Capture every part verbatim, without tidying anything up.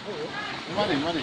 Mana, mana?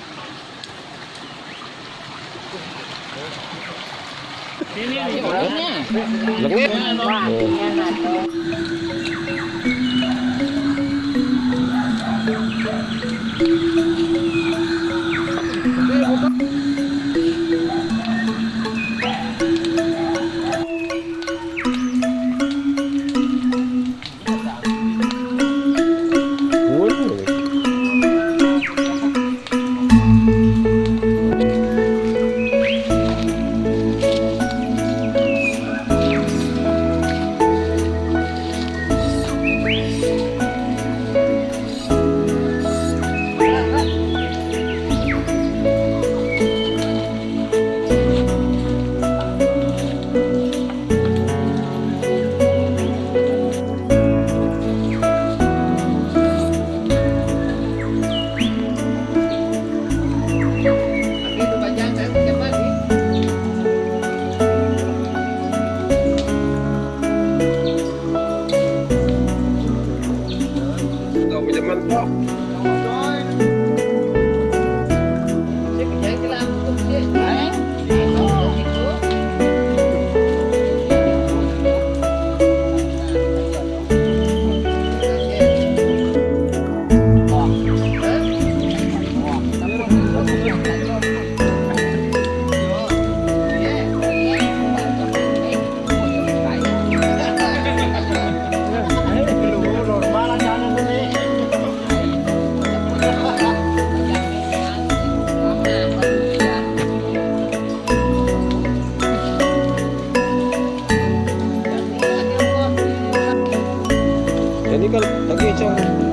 Jadi kalau lagi cang.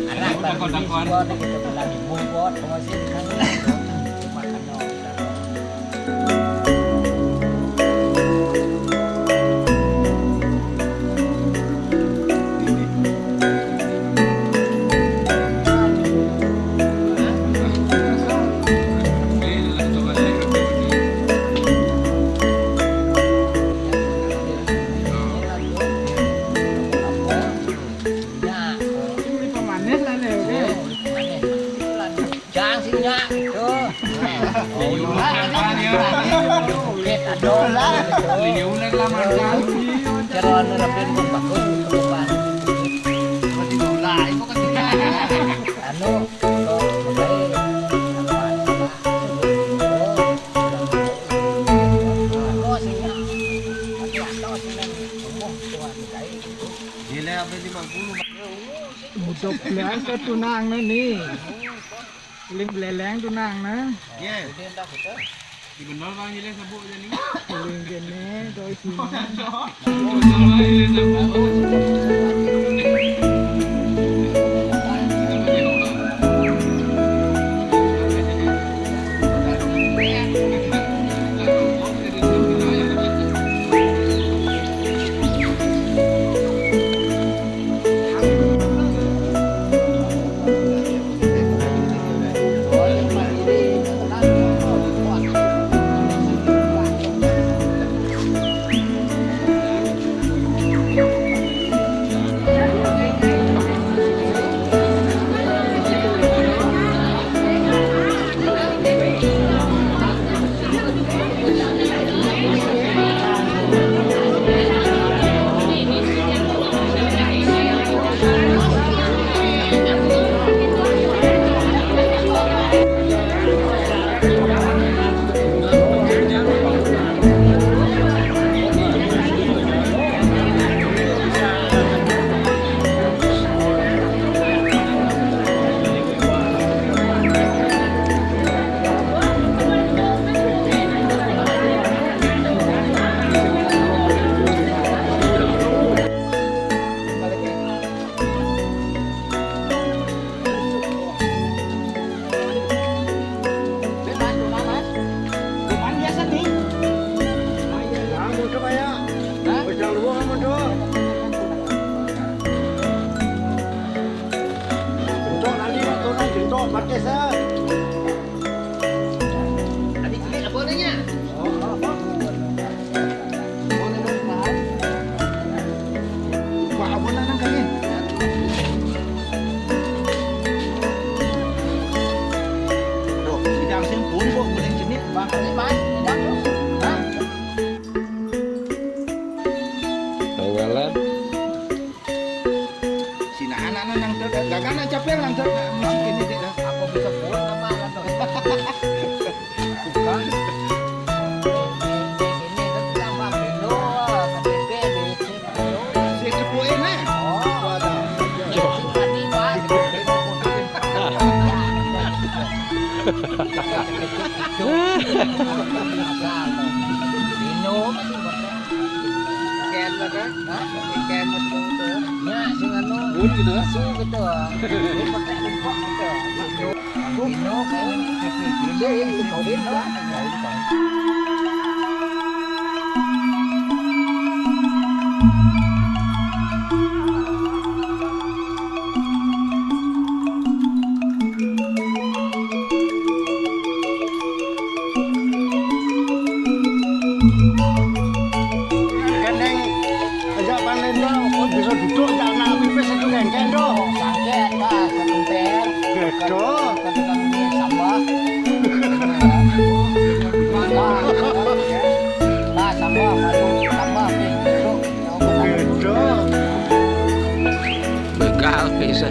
Anak baru ini semua nih kita bilang ibu buat sama sih kan. Makan no. Jangan sih, Nyak. Tuh. Nah. Oh, iya. Nah, ini. Oke, aduh. Ini ular lah, mantan. Cara nerapin bagus, bagus. Berarti bola, itu kan. Anu, kok pakai apa? Oh, sini. Tapi atau sini. Oh, tuan, kayak gitu. Gila, apa lima puluh? Budok belas ke tunang nih. Ling beleleng tunang nah. Iya. Di benar Bang Gila sebut aja nih. Ling gini, doi sini. Untuk nanti waktu nanti untuk pakai sa. Tadi cilik apa adanya? Wah, apa nang kali? Tuh, sidang sing pun kok mulai jenis. Bang, ini Mas, sidang tuh. Hah? Tanggalan. Sina anak-anak nang ter-, gagana capel nang ter-, musik ini deh dah. Apa bisa buat apa lah tuh? Bukan. Ini kan tambah belo, K T P, B C, belo. Si kepoin eh. Oh. Waduh. Tadi, Mas. Minum. Ikan apa? Hah? Ikan apa itu? Ya, sing anu. Bun gitu lah. Su gitu. Ini pakai lempok gitu. Minum, kan? Ini, ini, ini, ini. Kendeng, aja panen to, kok bisa duduk, cak nak pipis itu kengkeng to. Sangkek, ta, sebentar. Gitu. Ketika ini sama. Ta, ta, sama, madu, sama, pi, duduk. Gitu. Begal bisa.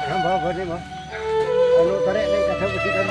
Nambah apa nih, Mas? Kalau tarik nih, kadang mesti kan.